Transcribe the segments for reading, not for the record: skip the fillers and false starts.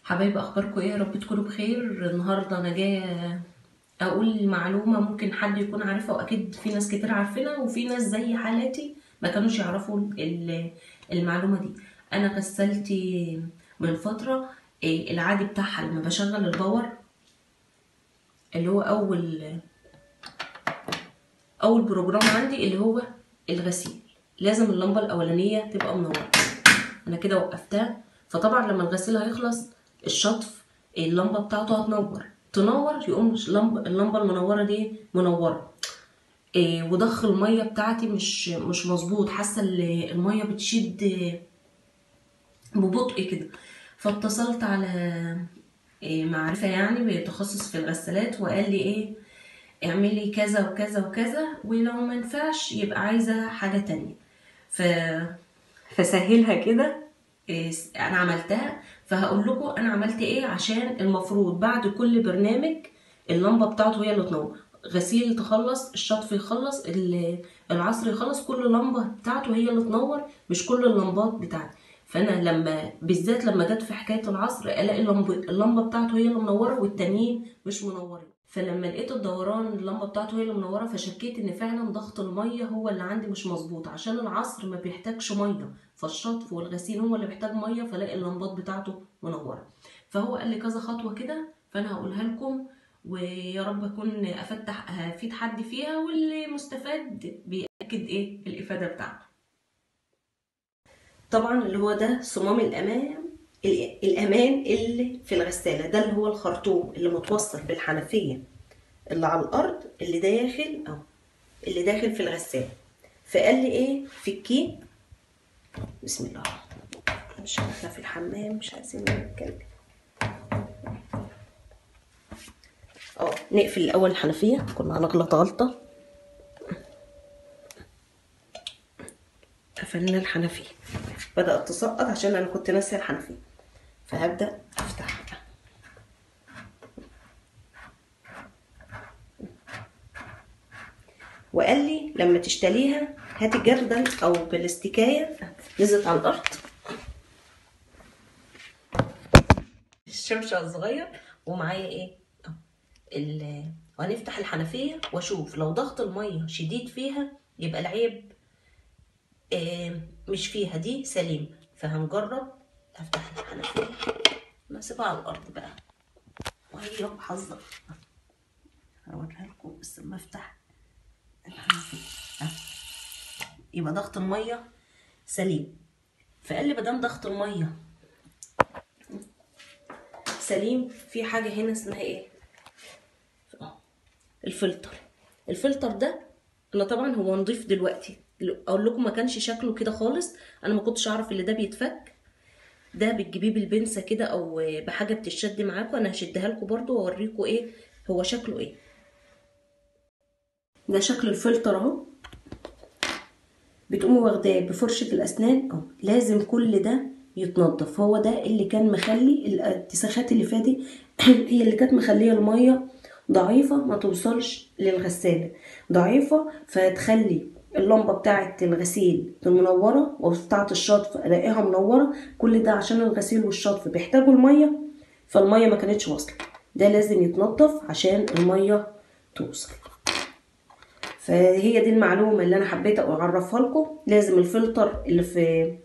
حبايب، اخباركم ايه؟ يا رب تكونوا بخير. النهارده انا جاية اقول معلومة ممكن حد يكون عارفها، واكيد في ناس كتير عارفينها، وفي ناس زي حالاتي ما كانوش يعرفوا المعلومة دي. انا غسلتي من فترة العادي بتاعها لما بشغل ال power اللي هو اول program عندي اللي هو الغسيل، لازم اللمبة الاولانية تبقى منورة. انا كده وقفتها، فطبعا لما الغسيل هيخلص الشطف اللمبة بتاعته هتنور، تنور يقوم اللمبة المنورة دي منورة. وضخ المية بتاعتي مش مظبوط، حاسه المية بتشد ببطء كده. فاتصلت على معرفة يعني بيتخصص في الغسالات، وقال لي ايه، اعملي كذا وكذا وكذا، ولو ما نفعش يبقى عايزه حاجة تانية. فسهلها كده، انا عملتها. فهقول لكم انا عملت ايه، عشان المفروض بعد كل برنامج اللمبة بتاعته هي اللي تنور. غسيل تخلص، الشطف يخلص، العصر يخلص، كل لمبة بتاعته هي اللي تنور، مش كل اللمبات بتاعتي. فانا لما بالذات لما جت في حكاية العصر الاقي اللمبة بتاعته هي اللي منورة والتانيين مش منورين. فلما لقيت الدوران اللمبة بتاعته هي اللي منورة، فشكيت ان فعلا ضغط المية هو اللي عندي مش مظبوط، عشان العصر ما بيحتاجش مية، فالشطف والغسيل هو اللي بيحتاج مية، فلاقي اللمبات بتاعته منورة. فهو قال لي كذا خطوة كده، فانا هقولها لكم، ويا رب اكون افيد حد فيها، واللي مستفاد بيأكد ايه الافادة بتاعته. طبعا اللي هو ده صمام الامان اللي في الغسالة، ده اللي هو الخرطوم اللي متوصل بالحنفيه اللي على الارض اللي داخل اللي داخل في الغسالة. فقال لي ايه، فكيه. بسم الله، مش احنا في الحمام مش عايزين نتكلم. نقفل الاول الحنفية، كنا هنغلط غلطه. قفلنا الحنفية، بدات تسقط عشان انا كنت ناسيه الحنفية، فهبدا افتحها. وقال لي لما تشتريها هاتي جردل او بلاستيكايه. نزلت على الارض الشمشة الصغير، ومعايا ايه وهنفتح الحنفية واشوف لو ضغط المية شديد فيها يبقى العيب مش فيها، دي سليم. فهنجرب. افتح الحنفية، نسيبها على الارض بقى، وهي بحظك هوريها لكم بس لما افتح الحنفية. يبقى ضغط المية سليم. فقال لي مادام ضغط المية سليم، في حاجة هنا اسمها ايه، الفلتر. الفلتر ده انا طبعا هو نضيف دلوقتي، اقول لكم ما كانش شكله كده خالص، انا ما كنتش اعرف اللي ده بيتفك. ده بتجيبيه بالبنسه كده او بحاجة بتشد معاكم، انا هشدها لكم برده واوريكم ايه هو شكله ايه. ده شكل الفلتر اهو، بتقوموا واخداه بفرشه الاسنان اهو. لازم كل ده يتنضف، هو ده اللي كان مخلي الاتساخات اللي فاتت هي اللي كانت مخليه المية ضعيفة ما توصلش للغساله، ضعيفة فتخلي اللمبة بتاعه الغسيل منورة وبتاعه الشطف الاقيها منورة. كل ده عشان الغسيل والشطف بيحتاجوا المية، فالميه ما كانتش واصله. ده لازم يتنضف عشان المية توصل. فهي دي المعلومة اللي انا حبيت اعرفها لكم. لازم الفلتر اللي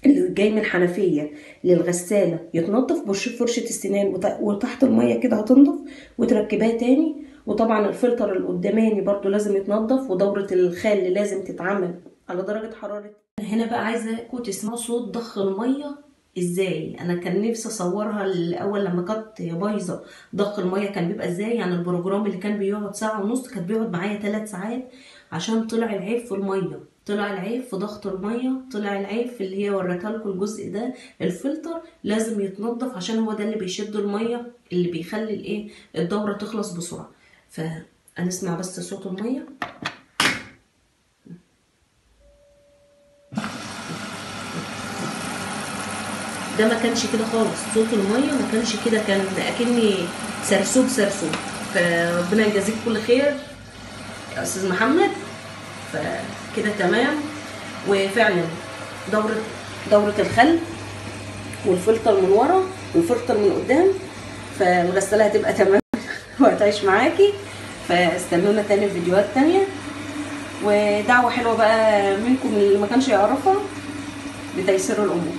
جاي من الحنفية للغساله يتنضف بفرشه السنان وتحت المية كده هتنضف، وتركبها تاني. وطبعا الفلتر القداماني برضو لازم يتنضف، ودوره الخل لازم تتعمل على درجه حرارة. هنا بقى عايزاكم تسمعوا صوت ضخ المية ازاي. انا كان نفسي اصورها الاول لما كانت بايظة، ضخ المية كان بيبقى ازاي. يعني ال program اللي كان بيقعد ساعة ونص كان بيقعد معايا 3 ساعات، عشان طلع العيب في المية، طلع العيب في ضغط المية، طلع العيب في اللي هي وريتها لكم الجزء ده. الفلتر لازم يتنضف عشان هو ده اللي بيشد المية، اللي بيخلي الايه الدورة تخلص بسرعة. فهنسمع بس صوت المية. ده ما كانش كده خالص، صوت المية ما كانش كده، كان اكني سرسوب سرسوب. فربنا يجازيك كل خير يا استاذ محمد. فكده تمام. وفعلا دورة الخل والفلتر من ورا. والفلتر من قدام، فالغساله هتبقى تمام وهتعيش معاكي. فاستنونا تاني في فيديوهات تانية، ودعوة حلوة بقى منكم اللي ما كانش يعرفها بتيسير الامور.